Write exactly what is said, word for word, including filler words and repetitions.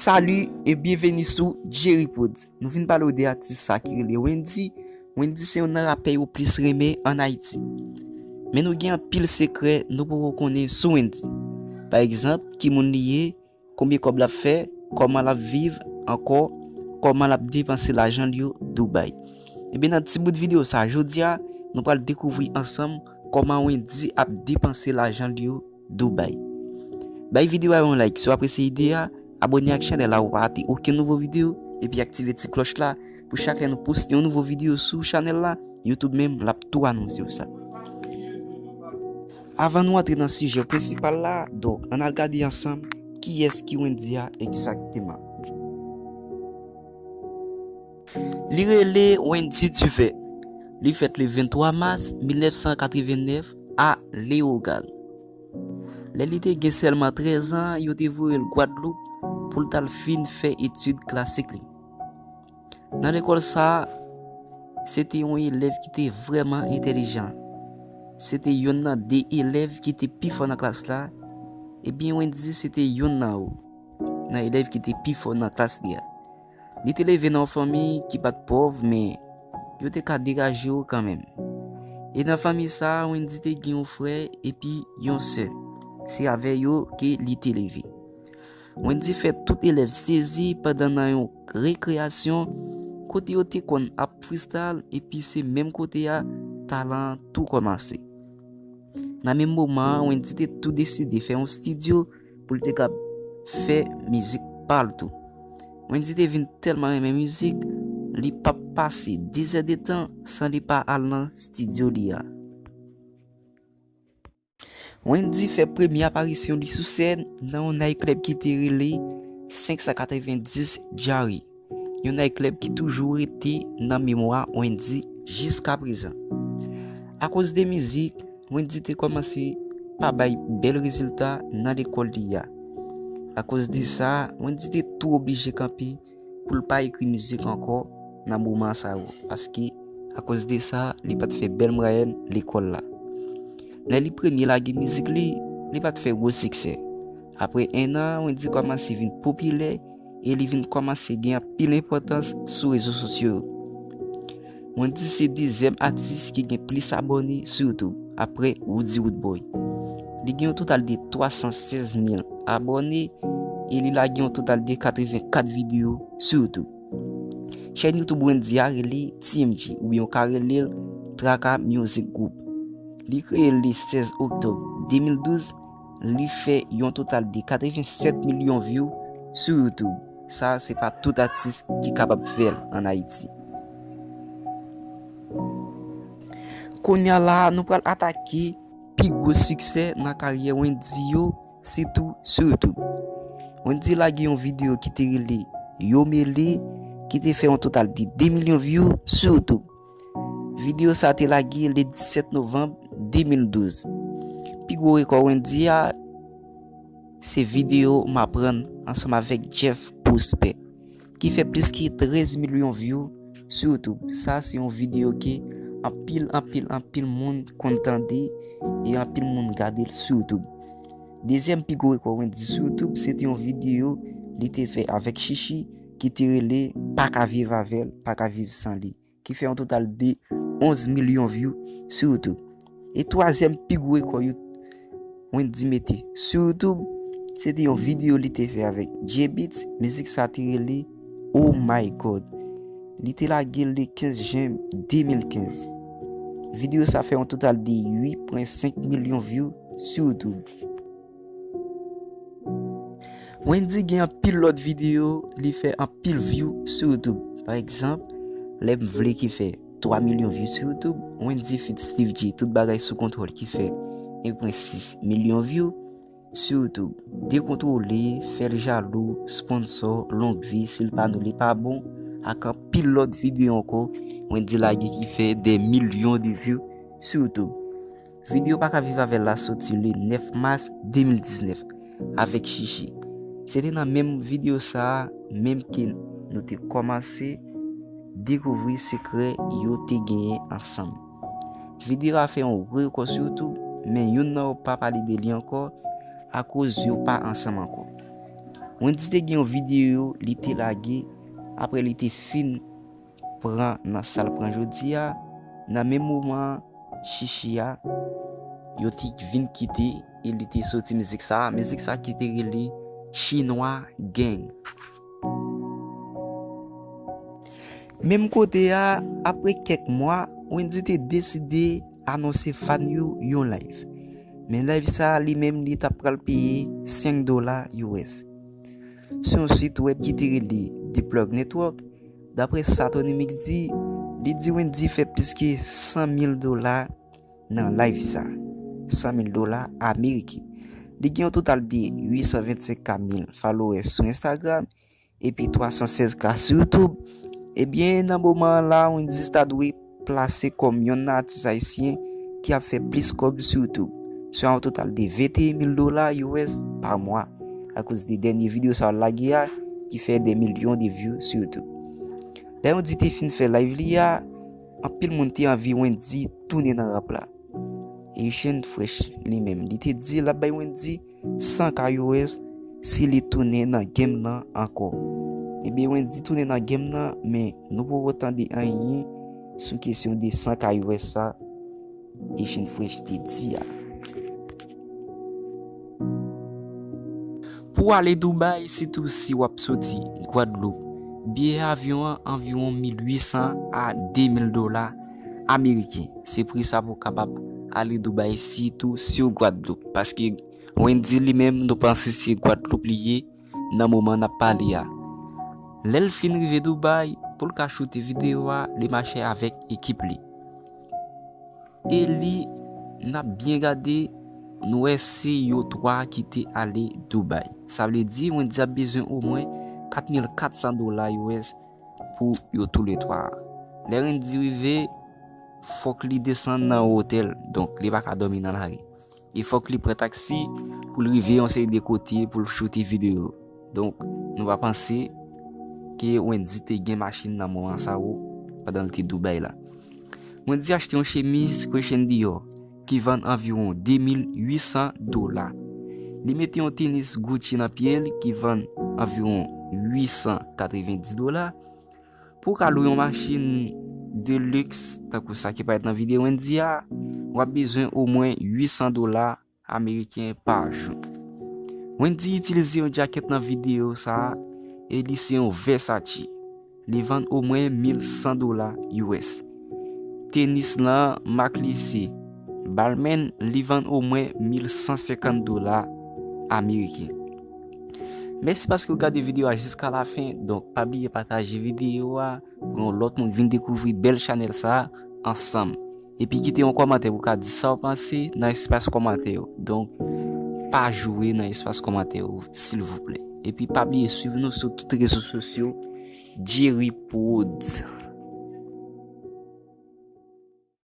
Salut e byenveni sou Jerry Prodz. Nou vin pale w de atis sa ki rele Wendyy. Wendyy se youn nan rapè yo plis renmen ann Ayiti. Men nou gen anpil sekrè nou poko konnen sou Wendyy. Pa egzanp, ki moun li ye, konbyen kòb l ap fè, kòman l ap viv, ankò, kòman l ap depanse lajan l yo Dubai. Ebyen, nan ti bout videyo sa, jodi a, nou pral dekouvri ansanm kòman Wendyy ap depanse lajan l yo Dubai. Bay videyo a yon like si w apresye ide a, abòne ak chanèl la pou w pa rate okenn nouvo videyo, epi aktive ti klòch la pou chak lè nou poste yon nouvo videyo sou chanèl la, YouTube menm l ap tou anonse w sa. Avan nou antre nan sijè prensipal la, donk, ann al gade ansanm kiyès ki Wendyy a egzakteman. Li rele Wendyy Duvet. Li fèt le venntwa mas mil nèf san katrevennnèf a Leyogàn. Lè li te gen sèlman trèz an, yo te voye l Gwadloup pou l t al fin fè etid klasik li. Nan lekòl sa a, se te yon elèv ki te vrèman entèlijan. Se te yonn nan de elèv ki te pi fò nan klas la, ebyen Wendyy se te yonn nan yo, nan elèv ki te pi fò nan klas li a. Li te leve nan yon fanmi ki pa t pòv, men yo te ka degaje yo kanmenm. E nan fanmi sa a, Wendyy te gen yon frè epi yon sè. Se avè yo ke li te leve. Wendyy fè tout elèv sezi pandan nan yon rekreyasyon kote yo te konn ap freestyle, epi se menm kote a talan an tou kòmanse. Nan menm moman an, Wendyy te tou deside fè yon estidyo pou l te kab fè mizik pa l tou. Wendyy te vin tèlman renmen mizik, li p ap pase dizè de tan san li pa al nan estidyo li a. Wendyy fè premye aparisyon li sou sèn nan yon nayklèb ki te rele senk san katrevenndis Jari, yon nayklèb ki toujou rete nan memwa Wendyy jiska prezan. Akoz de mizik, Wendyy te kòmanse pa bay bèl rezilta nan lekòl li a. Akoz de sa, Wendyy te tou oblije kanpe pou l pa ekri mizik ankò nan moman sa yo, paske akoz de sa, li pa t fè bèl mwayèn lekòl la. Lè li premye lage mizik li, li pa t fè gwo siksè. Apre en an, Wendyy kòmanse vin popilè e li vin kòmanse gen anpil enpòtans sou rezo sosyo yo. Wendyy se dezyèm atis ki gen plis abòne sou YouTube, apre Roody Roodboy. Li gen yon total de twa san sèz mil abòne e li lage yon total de katrevenkat videyo sou YouTube. Chèn YouTube Wendyy a rele T M G, oubyen w ka rele l Traka Music Group. Li kreye l le sèz oktòb de mil douz, li fè yon total de katrevensèt milyon view sou YouTube. Sa, se pa tout atis ki kapab fè l ann Ayiti. Kounye a la, nou pral atake pi gwo siksè nan karyè Wendyy yo, sitou sou YouTube. Wendyy lage yon videyo ki te rele Yo Mele, ki te fè yon total de de milyon view sou YouTube. Videyo sa te lage le disèt novanm de mil douz. Pi gwo rekò Wendyy a, se videyo M aprann ansanm avèk Jeff Prosper, ki fè plis ke trèz milyon view sou YouTube. Sa se yon videyo ke anpil, anpil, anpil moun konn tande e anpil moun gade l sou YouTube. Dezyèm pi gwo rekò Wendyy sou YouTube, se te yon videyo li te fè avèk Chichi ki te rele Pa ka viv avè l, pa ka viv san li, ki fè yon total de onz milyon view sou YouTube. E twazyèm pi gwo rekò yo Wendyy mete sou YouTube, se te yon videyo li te fè avèk J-Beatz, mizik sa te rele Oh My God. Li te lage l le kenz jen de mil kenz. Videyo sa fè yon total de uit pwen senk milyon view sou YouTube. Wendyy gen anpil lòt videyo li fè anpil view sou YouTube. Pa egzanp, Lè m vle ki fè twa milyon view sou YouTube, Wendyy feat Steve J, Tout Bagay Sou Kontwòl ki fè en pwen sis milyon view sou YouTube. Dekontwole, Fè l Jalou, Sponsò, Long Vi, Si l pa nou li pa bon, ak anpil lòt videyo ankò Wendyy lage ki fè dè milyon de view sou YouTube. Videyo Pa ka viv avè l la soti le nèf mas de mil diznèf avèk Chichi. Se te nan menm videyo sa a menm ke nou te kòmanse dekouvri sekrè yo te genyen ansanm. Videyo a fè yon gwo rekò sou YouTube, men youn nan yo pa pale de li ankò akoz yo pa ansanm ankò. Wendyy te gen yon videyo li te lage apre li te fin pran nan sa l pran jodi a. Nan menm moman an, Chichi a, yo te vin kite e li te soti mizik sa a. Mizik sa a ki te rele Chinwa Gang. Menm kote a, apre kèk mwa, Wendyy te deside anonse fan yo yon live. Men live sa a li menm li t ap pral peye senk dola U S. Sou yon sit wèb ki te rele The Plug Network, dapre sa Tony Mix di, li di Wendyy fè plis ke san mil dola nan live sa. San mil dola ameriken. Li gen yon total de uit san vennsenk ka mil followers sou Instagram epi twa san sèz ka sou YouTube. Ebyen, nan moman an la, Wendyy ta dwe plase kòm yonn nan atis ayisyen ki ap fè plis kòb sou YouTube, swa yon total de venteyen mil dola U S pa mwa, akoz de dènye videyo sa yo l lage a, ki fè de milyon de view sou YouTube. Lè Wendyy te fin fè live li a, anpil moun te anvi Wendyy tounen nan rap la. Asian Fresh li menm, li te di l ap bay Wendyy san ka U S si li tounen nan game nan ankò. Ebyen, Wendyy tounen nan game nan, men nou poko tande anyen sou kesyon de san ka U S sa Asian Fresh te di a. Pou ale Dubai, sitou si w ap soti Gwadloup, biyè avyon an anviwon mil uit san a de mil dola ameriken. Se pri sa pou w kapab ale Dubai, sitou si w Gwadloup. Paske Wendyy li menm, nou panse se Gwadloup li ye nan moman n ap pale a. Lè l fin rive Dubai, pou l ka choute videyo a, li mache avèk ekip li. E li, n ap byen gade, nou wè se yo twa ki te ale Dubai. Sa vle di, Wendyy ap bezwen omwen kat mil kat san dola U S pou yo toulètwa. Lè Wendyy rive, fòk li desann nan otèl, donk li pa ka dòmi nan lari. E fòk li pran taksi pou l rive yon seri de kote pou l choute videyo. Donk, nou pa panse ke Wendyy te gen machin nan moman sa yo pandan l te Dubai la. Wendyy achte yon chemiz Christian Dior ki vann anviwon de mil uit san dola. Li mete yon tenis Gucci nan pye l ki vann anviwon uit san katrevenndis dola. Pou w ka lwe yon machin de luxe, tankou sa ki parèt nan videyo Wendyy a, w ap bezwen omwen uit san dola ameriken pa jou. Wendyy itilize yon djakèt nan videyo sa a, e li se yon Versace. Li vann omwen mil san dola U S. Tenis lan, mak li se Balmain, li vann omwen mil san senkant dola ameriken. Mèsi paske w gade videyo a jiska lafen, donk pa bliye pataje videyo a pou yon lòt moun vin dekouvri bèl chanèl sa a ansanm. Epi kite yon kòmantè pou w ka di sa w panse nan espas kòmantè yo. Donk, pa joure nan espas kòmantè yo, silvouplè. Epi pa bliye swiv nou sou tout rezo sosyo, Jerry Prod.